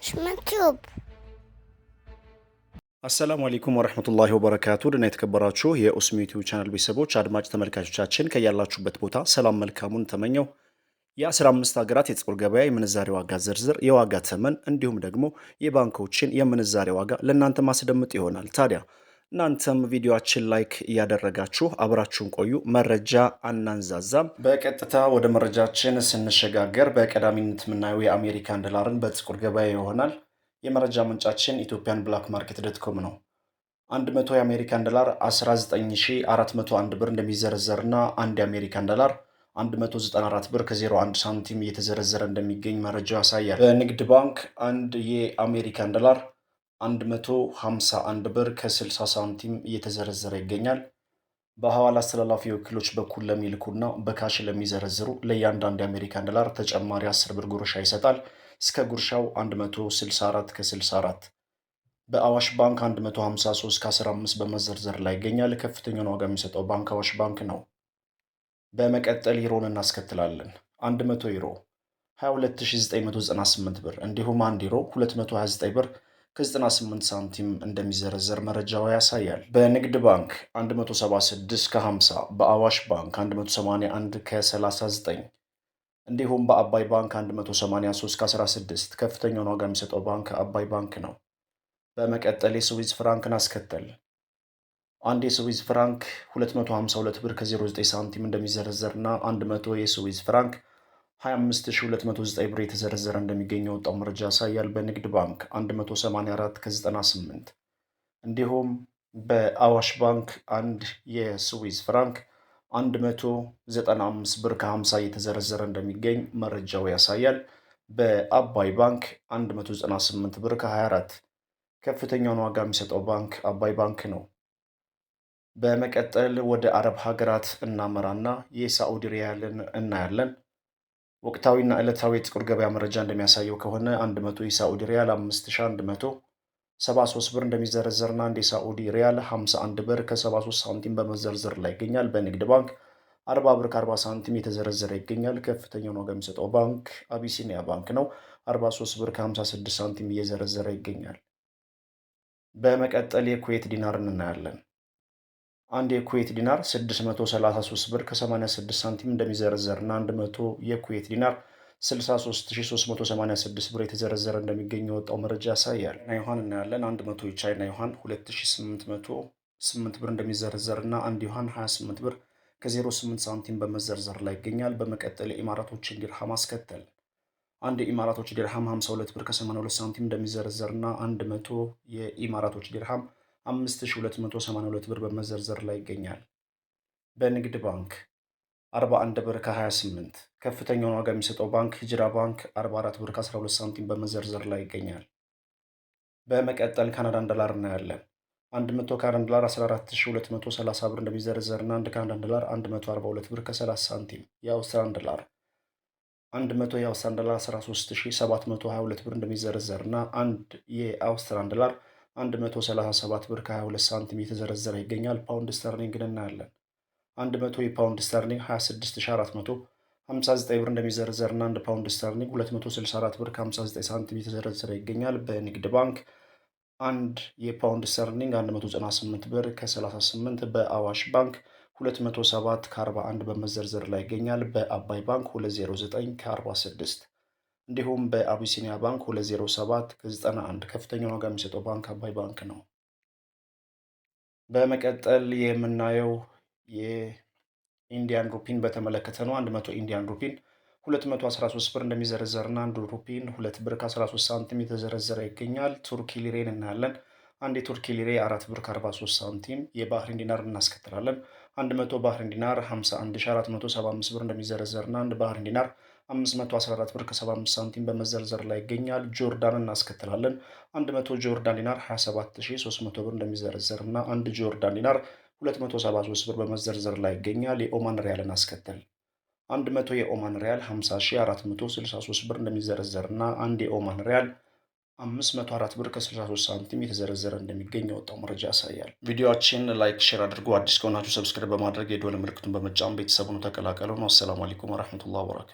ኡስማን ቲዩብ። አሰላሙ አለይኩም ወረህመቱላሂ ወበረካቱ ድና የተከበራችሁ የኡስሚ ዩቲዩብ ቻናል ቤተሰቦች፣ አድማጭ ተመልካቾቻችን፣ ከያላችሁበት ቦታ ሰላም መልካሙን ተመኘው። የ15 ሀገራት የጥቁር ገበያ የምንዛሬ ዋጋ ዝርዝር፣ የዋጋ ተመን እንዲሁም ደግሞ የባንኮችን የምንዛሬ ዋጋ ለእናንተ ማስደምጥ ይሆናል። ታዲያ እናንተም ቪዲዮችን like እያደረጋችሁ አብራችሁን ቆዩ። መረጃ አናንዛዛም። በቀጥታ ወደ መረጃችን ስንሸጋገር በቀዳሚነት የምናየው የአሜሪካን ዶላርን በጥቁር ገበያ ይሆናል። የመረጃ ምንጫችን Ethiopian Black Market dot com ነው። 100 የአሜሪካን ዶላር 19,401 ብር እንደሚዘረዘርና አንድ የአሜሪካን ዶላር 194 ብር ከ01 ሳንቲም እየተዘረዘረ እንደሚገኝ መረጃው ያሳያል። በንግድ ባንክ አንድ የአሜሪካን ዶላር 151 ብር ከ60 ሳንቲም እየተዘረዘረ ይገኛል። በሐዋላ አስተላላፊ ወኪሎች በኩል ለሚልኩና በ cash ለሚዘረዝሩ ለእያንዳንዱ የአሜሪካን ዶላር ተጨማሪ 10 ብር ጉርሻ ይሰጣል። እስከ ጉርሻው 164 ከ64። በአዋሽ ባንክ 153 ከ15 በመዘርዘር ላይ ይገኛል። ከፍተኛውን ዋጋ የሚሰጠው ባንክ አዋሽ ባንክ ነው። በመቀጠል ዩሮን እናስከትላለን። 100 ዩሮ 22998 ብር እንዲሁም 1 ዩሮ 229 ብር ከ98 ሳንቲም እንደሚዘረዘር መረጃው ያሳያል። በንግድ ባንክ 176 ከ50፣ በአዋሽ ባንክ 181 ከ39 እንዲሁም በአባይ ባንክ 183 ከ16 ከፍተኛውን ዋጋ የሚሰጠው ባንክ አባይ ባንክ ነው። በመቀጠል የስዊዝ ፍራንክን አስከተል። አንድ የስዊዝ ፍራንክ 252 ብር ከ09 ሳንቲም እንደሚዘረዘር እና 100 የስዊዝ ፍራንክ 25209 ብር የተዘረዘረ እንደሚገኝ የወጣው መረጃ ያሳያል። በንግድ ባንክ 184 ከ98 እንዲሁም በአዋሽ ባንክ አንድ የስዊዝ ፍራንክ 195 ብር ከ50 እየተዘረዘረ እንደሚገኝ መረጃው ያሳያል። በአባይ ባንክ 198 ብር ከ24 ከፍተኛውን ዋጋ የሚሰጠው ባንክ አባይ ባንክ ነው። በመቀጠል ወደ አረብ ሀገራት እናመራና የሳዑዲ ሪያልን እናያለን። ወቅታዊና ዕለታዊ የጥቁር ገበያ መረጃ እንደሚያሳየው ከሆነ 100 የሳዑዲ ሪያል 5173 ብር እንደሚዘረዘርና አንድ የሳዑዲ ሪያል 51 ብር ከ73 ሳንቲም በመዘርዘር ላይ ይገኛል። በንግድ ባንክ 40 ብር ከ40 ሳንቲም የተዘረዘረ ይገኛል። ከፍተኛውን ዋጋ የሚሰጠው ባንክ አቢሲኒያ ባንክ ነው። 43 ብር ከ56 ሳንቲም እየዘረዘረ ይገኛል። በመቀጠል የኩዌት ዲናር እናያለን። አንድ የኩዌት ዲናር 633 ብር ከ86 ሳንቲም እንደሚዘረዘርና 100 የኩዌት ዲናር 63386 ብር የተዘረዘረ እንደሚገኝ የወጣው መረጃ ያሳያል። ዩዋን እናያለን። 100 የቻይና ዩዋን 2808 ብር እንደሚዘረዘርና አንድ ዩዋን 28 ብር ከ08 ሳንቲም በመዘርዘር ላይ ይገኛል። በመቀጠል የኢማራቶችን ዲርሃም አስከተል። አንድ የኢማራቶች ዲርሃም 52 ብር ከ82 ሳንቲም እንደሚዘረዘርና 100 የኢማራቶች ዲርሃም 5282 ብር በመዘርዘር ላይ ይገኛል። በንግድ ባንክ 41 ብር ከ28 ከፍተኛውን ዋጋ የሚሰጠው ባንክ ሂጅራ ባንክ 44 ብር ከ12 ሳንቲም በመዘርዘር ላይ ይገኛል። በመቀጠል ካናዳን ዶላር እናያለን። 100 ካናዳን ዶላር 14230 ብር እንደሚዘረዘር እና 1 ካናዳን ዶላር 142 ብር ከ30 ሳንቲም። የአውስትራሊያን ዶላር 100 የአውስትራሊያን ዶላር 13722 ብር እንደሚዘረዘር እና አንድ የአውስትራሊያን ዶላር 137 ብር ከ22 ሳንቲም እየተዘረዘረ ይገኛል። ፓውንድ ስተርሊንግን እናያለን። 100 የፓውንድ ስተርሊንግ 26459 ብር እንደሚዘረዘር እና 1 ፓውንድ ስተርሊንግ 264 ብር ከ59 ሳንቲም እየተዘረዘረ ይገኛል። በንግድ ባንክ አንድ የፓውንድ ስተርሊንግ 198 ብር ከ38፣ በአዋሽ ባንክ 207 ከ41 በመዘርዘር ላይ ይገኛል። በአባይ ባንክ 209 ከ46 እንዲሁም በአቢሲኒያ ባንክ 207 ከ91 ከፍተኛውን ዋጋ የሚሰጠው ባንክ አባይ ባንክ ነው። በመቀጠል የምናየው የ Indian ሩፒን በተመለከተ ነው። 100 Indian ሩፒን 213 ብር እንደሚዘረዘርና አንዱ ሩፒን 2 ብር ከ13 ሳንቲም የተዘረዘረ ይገኛል። ቱርኪ ሊሬን እናያለን። አንድ የቱርኪ ሊሬ 4 ብር ከ43 ሳንቲም። የባህሬን ዲናር እናስከትላለን። 100 ባህሬን ዲናር 51475 ብር እንደሚዘረዘርና አንድ ባህሬን ዲናር 514 ብር ከ75 ሳንቲም በመዘርዘር ላይ ይገኛል። ጆርዳን እናስከትላለን። 100 ጆርዳን ዲናር 27300 ብር እንደሚዘረዘር እና አንድ ጆርዳን ዲናር 273 ብር በመዘርዘር ላይ ይገኛል። የኦማን ሪያልን አስከትል። 100 የኦማን ሪያል 50463 ብር እንደሚዘረዘር እና አንድ የኦማን ሪያል 504 ብር ከ63 ሳንቲም የተዘረዘረ እንደሚገኝ የወጣው መረጃ ያሳያል። ቪዲዮአችን like፣ share አድርጉ። አዲስ ከሆናችሁ subscribe በማድረግ የደወል ምልክቱን በመጫን ቤተሰቡን ተቀላቀሉ። አሰላሙ አለይኩም ወረህመቱላሂ ወበረካቱ።